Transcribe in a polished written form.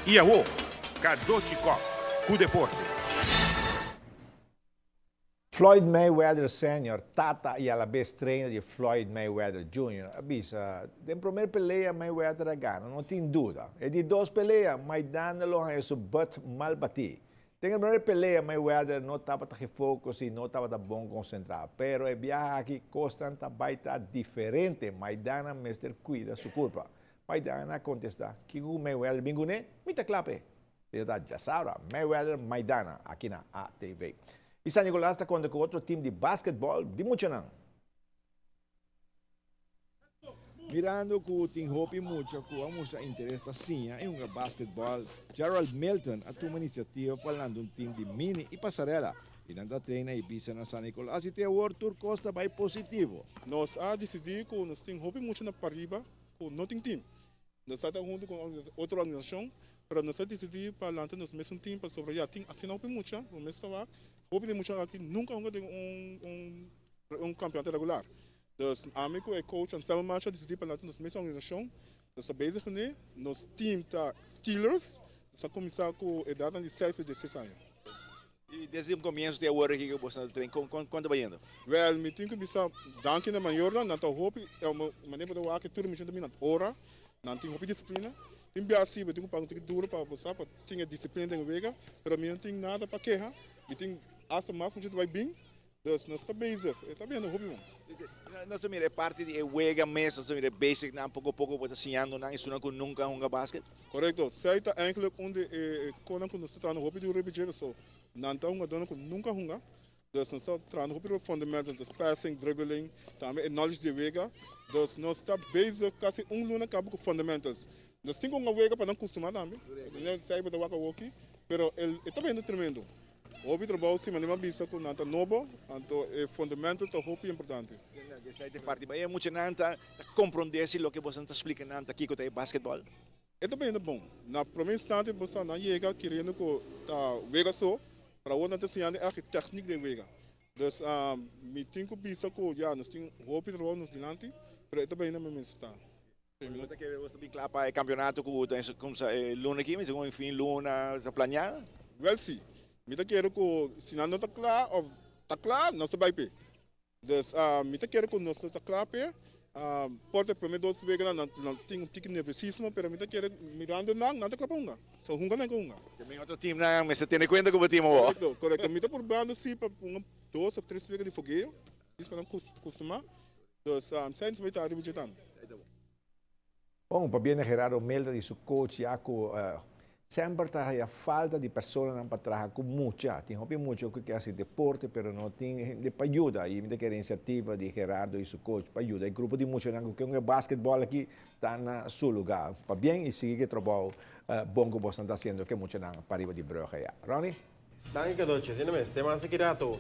I awo, Cadochi Kock ku deporte. Floyd Mayweather Senior, tata y alabes trainer di Floyd Mayweather Junior, a bisa, Den prome pelea Mayweather a gana, no tin duda. E di dos pelea, Maidana lo haña su butt mal batí. Den e prome pelea Mayweather no tabata gefocus y no tabata bon concentra, pero e biaha aki cosnan ta bay ta diferente, Maidana mester cuida su curpa. Maidana a contesta, Kico cu Mayweather bin cune? Mi ta cla p'e. Esei ta djasabra, Mayweather Maidana, aki na ATV. Y San Nicolas ta conta cu otro team di basketball di muchanan. Mirando cu tin hopi mucha cu a mustra interes pa siña y hunga basketball, Gerald Milton a tuma iniciativa pa lanta un team di mini y pasarela y nan ta traina y bisa na San Nicolas y te awor tur cos ta bay positivo. Nos a dicidi cu nos tin hopi mucha na pariba cu no tin team. Nos ta hunto cu otro organisacion, pero nos a dicidi pa lanta nos mesun team pasobra ya tin asina hopi mucha, bo mes ta wak, hopi di mucha aki nunca hunga den un campeonato regular. Dus ami ku e coach Anselmo Macho a disidí pa lanta nos mes organisashon. Nos ta bezig kuné. Nos team ta Steelers. Nos a kuminsá ku edatnan di seis pa diesseis aña. I desde un komienso te awor aki ku boso ta train, kon kon ta bayendo? Wèl, mi tin ku bisa danki na mayornan. Nan ta hopi, manera bo ta wak tur e muchanan ta bini na ora. Nan tin hopi disiplina. Tin biaha si bo tin ku paga un tiki duro pa bo sa pa tin e disiplina den e wega, pero mi no tin nada pa keha. Mi tin asta mas mucha ta bai bin. Dus nos ta bezig, e ta bini hopi bon. Nos ta mira e parti di e wega mes, nos ta mira e basic nan, poko poko bo ta siñando nan esunnan ku nunka a hunga basket. Korekto, esei ta eigenlijk un di e konan ku nos ta trahando hopi duru riba dje, pasobra nan ta hungadónan ku nunka a hunga, dus nos ta trahando hopi riba fundamentals, dus passing, dribbling, tambe e knowledge di e wega, dus nos ta bezig kasi un luna kaba ku fundamentals. Nos tin ku hunga wega pa nan kustumá tambe, esei bo ta wak awoki, pero e ta bini tremendo. Hopi trabou si manera mi a bisa ku nan ta nobo, anto e fundamento ta hopi importante. Esei ta e parti bai e muchanan ta komprondé si loke boso ta splika nan ta kiko ta e basketbòl. E ta bini bon. Na promé instante bo sa nan yega keriendo ku ta wega so, pero awor nan ta siñando ègt e tèknik den wega. Dus mi tin ku bisa ku ya nos tin hopi trabou nos dilanti, pero e ta bini na mi mester ta. Bo ta kere bo ta bin kla pa e kampionato ku ta kumsa e luna aki? Mi segun e fin luna ta planeá. Wèl si. Mi ta kere ku si nan no ta kla òf ta kla, nos ta bai p'e. Dus mi ta kere ku nos lo ta kla p'e. Por ta e promé dos weganan nan nan tin un tiki nerviosismo, pero mi ta kere mirando nan, nan ta kla pa hunga. So hunga nan ke hunga. Te mi otro teamnan mester tene kuenta ku bo team awor. Korekto, korekto. Mi ta purbando si pa hunga dos òf tres wega di fogeo, djis pa nan kustumá. Dus zijn ze ta riba dje tambe. Bon, pabia na Gerardo Melda di su coach ya cu semper ta haya falta di personanan pa traha cu mucha. Tin hopi mucha cu ke haci deporte pero no tin hende pa yuda y mi ta kere iniciativa di Gerardo y su coach pa yuda e grupo di muchanan cu ke hunga basketball aki ta na su lugar. Pabien y sigui cu e trabou bon cu bosnan ta haciendo cu e muchanan pariba di brug aya. Ronnie? Danki Cadochi, asina mes. Te mas aki rato.